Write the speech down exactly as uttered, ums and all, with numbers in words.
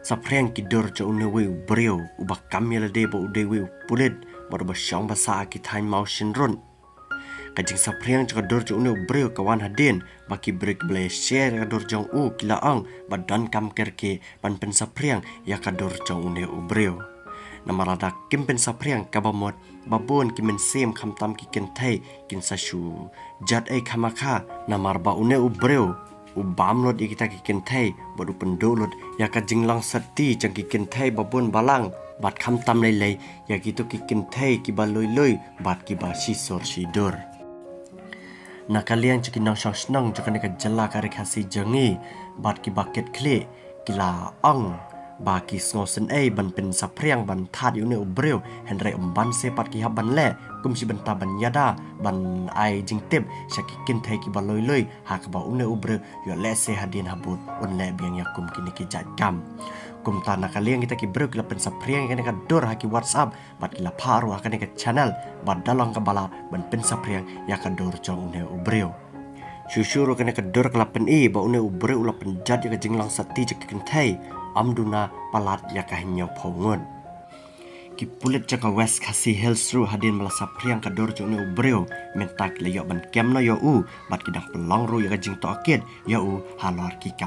Saphriang ki dur jong une uwei u briew uba kam ïa lade ba u dei uwei u pulit bad uba shong basa ha ki thaiñ Mawshynrut. Ka jingsaphriang jong ka dur jong une u briew ka wan hadien ba ki briew kiba la share ïa ka dur jong u ki la ong ba donkam kerke ban pynsaphriang ïa ka dur jong une u briew. Namar lada kim pynsaphriang kaba mut ba bun ki mynsiem khamtam ki kynthei kin sa shu jot ei khamakha, namar ba une u briew u bam lut ïa kita ki kynthei bad u pynduh lut ïa ka jinglong sati jong ki kynthei ba bun balang bad khamtam lei lei ïa kito ki kynthei kiba lui lui bad kiba shisur shidur. Na ka liang jong ki nongshong shnong jong kane ka jylla ka Ri Khasi jong ngi bad kiba kit khlieh ki la ong ba ki sngewsynei ban pynsaphriang ban thad ïa une u briew, hynrei ym ban se pat ki hap ban leh, kum shi bynta ban ïada ban ai jingtip sha ki kynthei kiba lui lui ha kaba une u briew ïoh lehse hadien habud un leh biang ïa kum kine ki jait kam. Kumta na ka liang kita ki briew ki la pynsaphriang ïa kane ka dur ha ki WhatsApp bad ki la phah ruh ha kane ka channel bad da long kaba lah ban pynsaphriang ïa ka dur jong une u briew. Shuh shuh ruh kane ka dur ka la pyni ba une u briew u la pynjot ïa ka jinglong sati jong ki kynthei, ym duna palat ïa ka hynñiewphew ngut. Ki pulit jong ka West Khasi Hills ruh hadien ba la saphriang ka dur jong une u briew, mynta ki la ïoh ban kem noh ïa u bad ki dang pynlong ruh ïa ka jingtohkit ïa u halor ki kam